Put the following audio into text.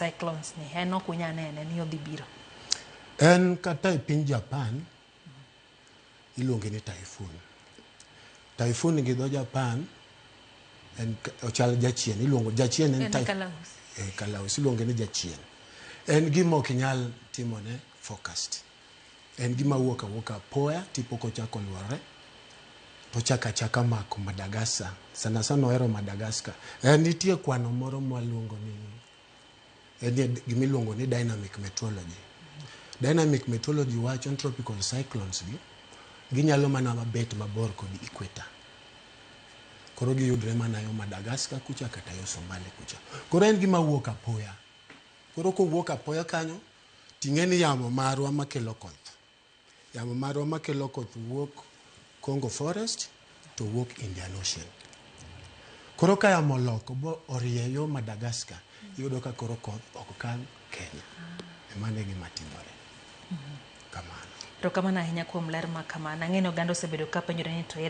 cyclones ni en ok unya nene ni odhi biro. En kata e piny Japan iluonge ni typhoon. Typhoon gi dho Japan en ochal jachien, iluongo jachien en En typhoon. kalausi. Eh, kalausi iluonge ni jachien. En gima ok inyal timone forecast. En gima wuok awuoka apoya tipo kochako luorore to chako achaka mako Madagascar. Sana sana ohero Madagascar. En nitie kwano moro mwaluongo ni en gimiluongo ni dynamic meteorology. Dynamic meteorology wacho ni tropical cyclones gi ginyalo mana bet mabor kod equator. Koro giyudre mana yo Madagascar kucha kata yo Somalia kucha. Koro en gima wuok apoya. Koro kowuok apoya kanyo, ting'e ni yamo marwa makelo koth. Yamo marwa makelo koth wuok Congo Forest to wuok Indian Ocean. Koro ka yamo oloko bo orieyo Madagascar, iyudo ka koro koth ok kal Kenya. Emano e gima timore. Kamano. Erokamano ahinya kuom ler ma kamano. Ang'e ni oganda osebedo ka penjore ni to ere